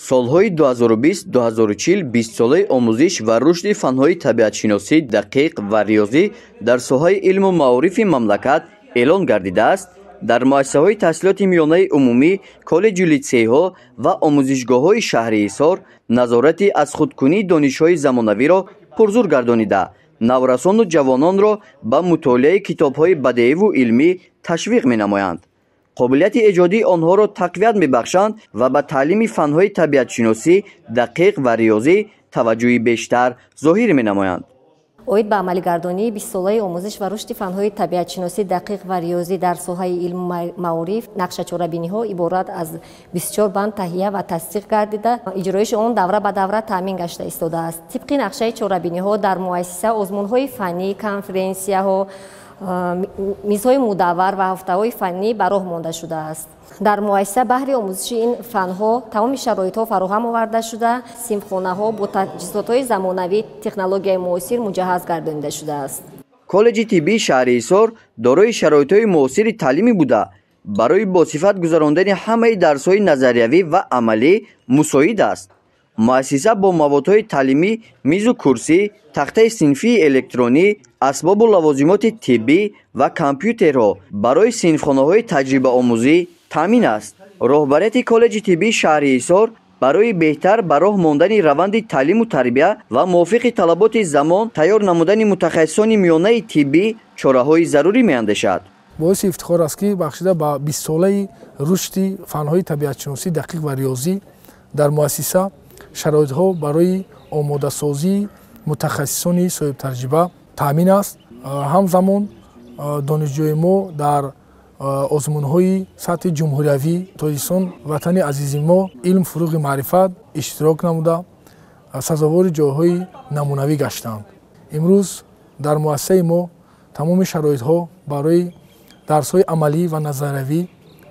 Солҳои 2020-2040 бистсолаи омӯзиш ва рушди фанҳои табиатшиносӣ, дақиқ ва риёзӣ дар соҳаи илму маорифи мамлакат эълон гардидааст. Дар муассисаҳои таҳсилоти миёнаи умумӣ, коллеҷу литсейҳо ва омӯзишгоҳҳои шаҳри Ҳисор назорати аз худкунии донишҳои замонавиро пурзур гардонида, наврасону ҷавононро ба мутолиаи китобҳои бадеиву илмӣ ташвиқ менамоянд, қобилияти эҷодии онҳоро тақвият мебахшанд ва ба таълими фанҳои табиатшиносӣ, дақиқ ва риёзӣ таваҷҷӯҳи бештар зоҳир менамоянд. Оид ба амалигардонии бистсолаи омӯзиш ва рушди фанҳои табиатшиносӣ, дақиқ ва риёзӣ дар соҳаи илму маориф нақшачорабиниҳо иборат аз 24 банд таҳия ва тасдиқ гардида, иҷроиши он давра ба давра таъмин гашта истодааст. Тибқи нақшаи чорабиниҳо дар муассиса озмунҳои фаннӣ, конференсияҳо, мизҳои мудаввар ва ҳафтаҳои фаннӣ ба роҳ монда шудааст. Дар муассиса баҳри омӯзиши ин фанҳо тамоми шароитҳо фароҳам оварда шуда, синфхонаҳо бо таҷҳизотҳои замонавӣ, технологияи муосир муҷаҳҳаз гардонида шудааст. Коллеҷи тиббии шаҳри Ҳисор дорои шароитҳои муосири таълимӣ буда, барои босифат гузарондани ҳамаи дарсҳои назариявӣ ва амалӣ мусоид аст. Муассиса бо маводҳои таълимӣ, мизу курсӣ, тахтаи синфии электронӣ, асбобу лавозимоти тиббӣ ва компютерҳо барои синфхонаҳои таҷрибаомӯзӣ таъмин аст. Роҳбарияти коллеҷи тиббии шаҳри Ҳисор барои беҳтар ба роҳ мондани раванди таълиму тарбия ва мувофиқи талаботи замон тайёр намудани мутахассисони миёнаи тиббӣ чораҳои зарурӣ меандешад. Боиси ифтихор аст, ки бахшида ба бистсолаи рушди фанҳои табиатшиносӣ, дақиқ ва риёзӣ дар муассиса шароитҳо барои омодасозии мутахассисони соҳибтаҷриба таъмин аст. Ҳамзамон донишҷӯи мо дар озмунҳои сатҳи ҷумҳуриявӣ Тоҷикистон, ватани азизи мо, илм фуруғи маърифат иштирок намуда, сазовори ҷойҳои намунавӣ гаштанд. Имрӯз дар муассисаи мо тамоми шароитҳо барои дарсҳои амалӣ ва назариявӣ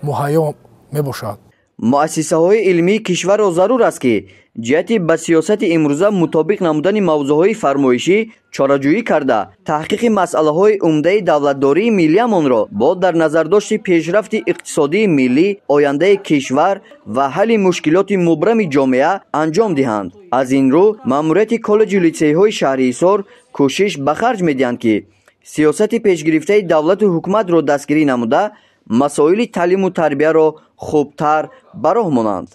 муҳайё мебошад. Муассисаҳои илмии кишварро зарур аст, ки ҷиҳати ба сиёсати имрӯза мутобиқ намудани мавзӯъҳои фармоишӣ чораҷӯӣ карда, таҳқиқи масъалаҳои умдаи давлатдории миллиамонро бо дар назардошти пешрафти иқтисодии миллӣ, ояндаи кишвар ва ҳалли мушкилоти мубрами ҷомеа анҷом диҳанд. Аз ин рӯ маъмурияти коллеҷу литсейҳои шаҳри Ҳисор кӯшиш ба харҷ медиҳанд, ки сиёсати пешгирифтаи давлату ҳукуматро дастгирӣ намуда, масоили таълиму тарбияро хубтар ба роҳ монанд.